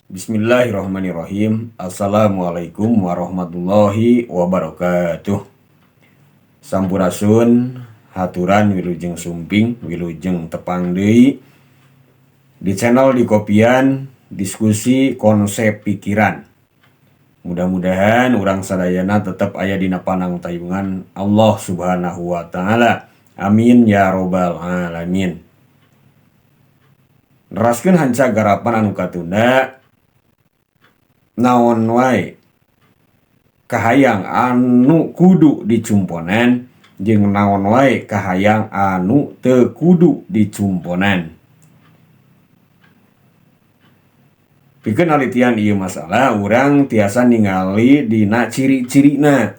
Bismillahirrahmanirrahim. Assalamualaikum warahmatullahi wabarakatuh. Sampurasun, haturan wilujeng sumping, wilujeng tepang deui di channel di Kopian, diskusi konsep pikiran. Mudah-mudahan urang sadayana tetap aya dina panangtayungan Allah Subhanahu wa Ta'ala. Amin ya robbal alamin. Neraskeun hanca garapan anu katunda, naon wae kahayang anu kudu dicumponan jeung naon wae kahayang anu teu kudu dicumponan. Pikeun alitian ieu masalah, urang tiasa ningali dina ciri-cirina.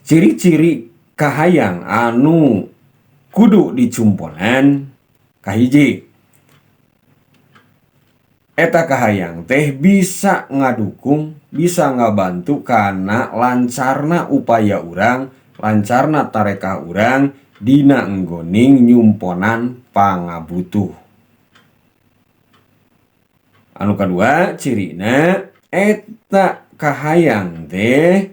Ciri-ciri kahayang anu kudu dicumponan, kahiji, eta kahayang teh bisa ngadukung, bisa ngabantu kana lancarna upaya urang, lancarna tarekah urang dina enggoning nyumponan pangabutuh. Anu kadua cirina, eta kahayang teh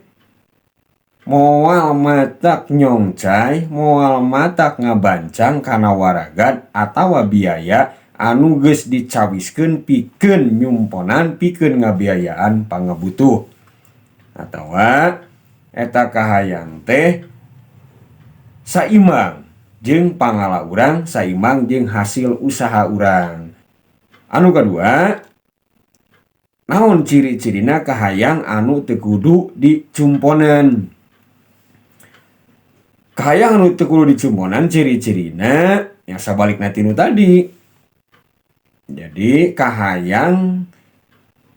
moal matak nyongcay, moal matak ngabancang kana waragad atawa biaya anu geus dicawiskeun pikeun nyumponan, pikeun ngabiayaan pangabutuh. Atawa eta kahayang teh saimbang jeung pangala urang, saimbang jeung hasil usaha urang. Anu kadua, naon ciri-cirina kahayang anu teu kudu dicumponan? Kahayang anu teu kudu dicumponan ciri-cirina yang sabalikna tinu tadi. Jadi kahayang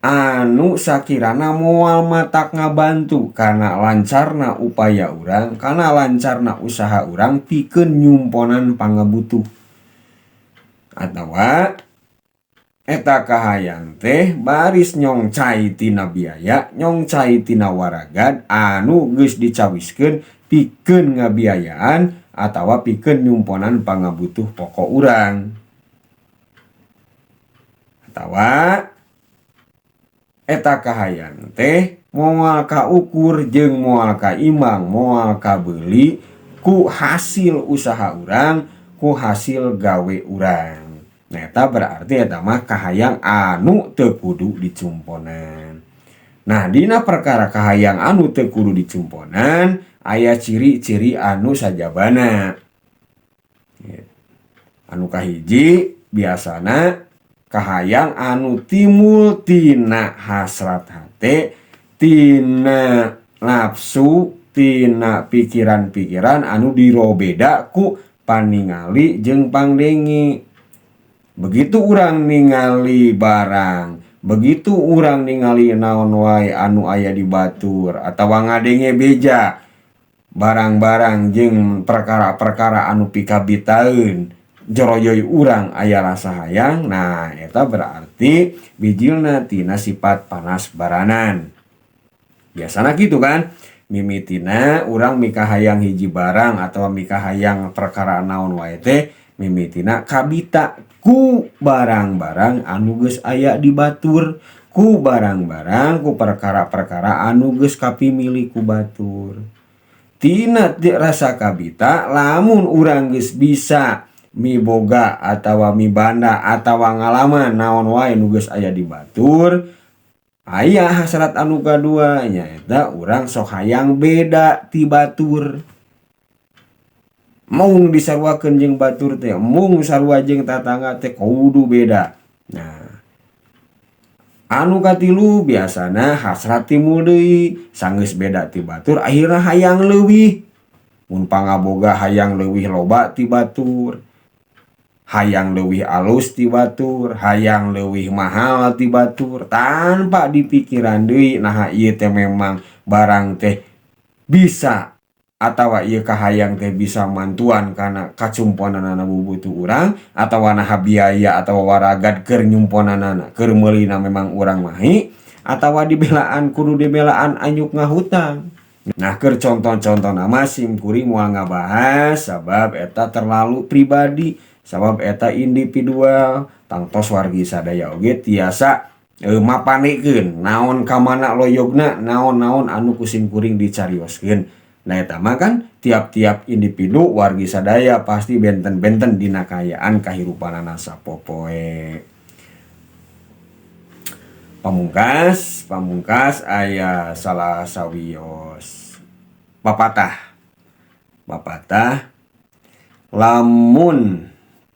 anu sakirana moal matak ngabantu kana lancarna upaya urang, kana lancarna usaha urang pikeun nyumponan pangabutuh. Atawa eta kahayang teh baris nyongcay tina biaya, nyongcay tina waragad anu geus dicawiskeun pikeun ngabiayaan atawa pikeun nyumponan pangabutuh pokok urang. Atawa eta kahayang teh moal kaukur jeung moal kaimbang, moal kabeuli ku hasil usaha urang, ku hasil gawe urang. Nah, eta berarti eta mah kahayang anu teu kudu dicumponan. Nah, dina perkara kahayang anu teu kudu dicumponan aya ciri-ciri anu sajabana. Anu kahiji, biasana kahayang anu timbul tina hasrat hate, tina nafsu, tina pikiran-pikiran anu dirobeda ku paningali jeung pangdengi. Begitu urang ningali barang, begitu urang ningali naon wae anu aya di batur atawa ngadenge beja barang-barang jeung perkara-perkara anu pikabitaeun, joroyoy urang aya rasa hayang. Nah, eta berarti bijilna tina sifat panas baranan. Biasana gitu kan, mimitina urang mikahayang hiji barang atau mikahayang perkara naon wae teh mimitina kabita ku barang-barang anu geus aya di batur, ku barang-barang, ku perkara-perkara anu geus kapimili ku batur. Tina rasa kabita, lamun urang geus bisa miboga atawa mibanda atawa ngalaman naon wae nu geus aya di batur, aya hasrat anu kadua, nyaeta urang sok hayang beda ti batur. Mung disaruakeun jeung batur teh, mung sarua jeung tatangga teh, kudu beda. Nah, anu katilu, biasana hasrat timbul deui. Sanggeus beda ti batur, akhirna hayang leuwih. Mun pangaboga, hayang leuwih loba ti batur, hayang leuwih alus ti batur, hayang leuwih mahal ti batur, tanpa dipikiran deui naha ieu teh memang barang teh bisa atawa ieu kahayang teh bisa mantuan kana kacumponanana bubutuh urang, atawa naha biaya atawa waragad keur nyumponanana, keur meulina memang urang mahi atawa dibelaan, kudu dibelaan anyuk ngahutang. Nah, keur contoh-contoh nama sim kuring moal ngabahas, sabab eta terlalu pribadi. Sabab eta individual, tangtos wargi sadaya oge tiasa mapanekeun naon ka mana loyogna, naon-naon anu ku simkuring dicarioskeun. Nah, eta mah kan tiap-tiap individu wargi sadaya pasti benten-benten dina kaayaan kahirupanana sapopoe. Pamungkas, pamungkas aya salah sawios papatah. Papatah, lamun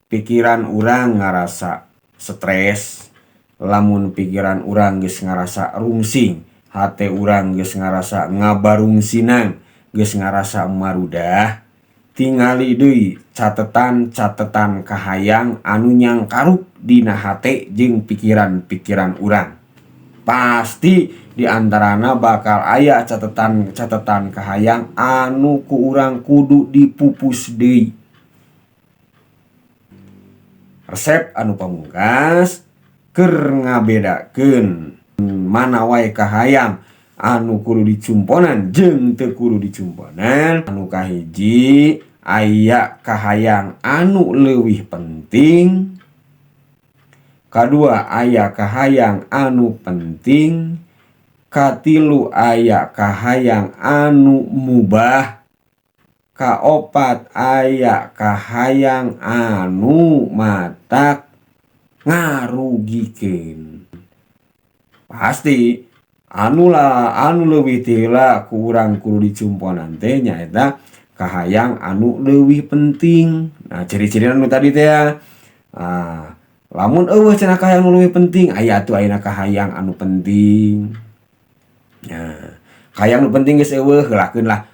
pikiran urang ngarasa stres, lamun pikiran urang geus ngarasa rungsing, hate urang geus ngarasa ngabarungsinang, geus ngarasa marudah, tingali deui catetan-catetan kahayang anu nyangkaruk dina hate jeung pikiran-pikiran urang. Pasti diantarana bakal aya catetan-catetan kahayang anu ku urang kudu dipupus deui. Resep anu pamungkas keur ngabedakeun mana wae kahayang anu kudu dicumponan jeung teu kudu dicumponan. Anu kahiji, aya kahayang anu leuwih penting. Kadua, aya kahayang anu penting. Katilu, aya kahayang anu mubah. Kaopat, aya kahayang anu matak ngarugikeun. Pasti anu lah anu leuwih ti heula ku urang kudu dicumponan teh nyaeta kahayang anu leuwih penting. Nah, ciri-ciri anu tadi teh ya. Ah, lamun euweuh cenah kahayang anu leuwih penting, aya atuh ayeuna kahayang anu penting. Nah, kahayang anu penting geus euweuh, heulakeun lah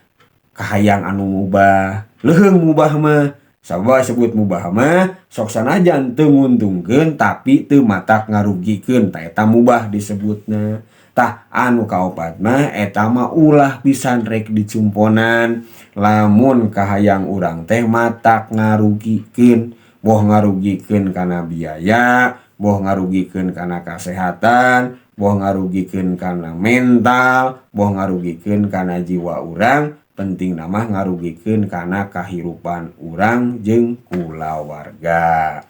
kahayang anu mubah. Leuheung mubah mah. Sabab sebut mubah mah sok sanajan teu nguntungkeun tapi teu matak ngarugikeun, tah eta mubah disebutna. Tah, anu kaopat mah eta mah ulah pisan rek dicumponan lamun kahayang urang teh matak ngarugikeun, boh ngarugikeun kana biaya, boh ngarugikeun kana kasehatan, boh ngarugikeun kana mental, boh ngarugikeun kana jiwa urang, penting mah ngarugikeun kana kahirupan urang jeung kulawarga.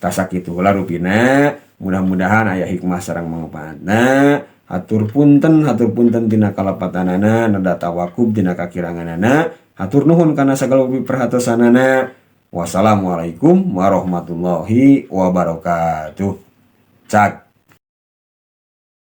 Tah, sakitu heula rupina, mudah-mudahan aya hikmah sareng manfaatna. Hatur punten, hatur punten tina kalepatanana, nada tawakub tina kakiranganana. Hatur nuhun kana sagala perhatosanana. Wassalamualaikum warahmatullahi wabarakatuh. Cak.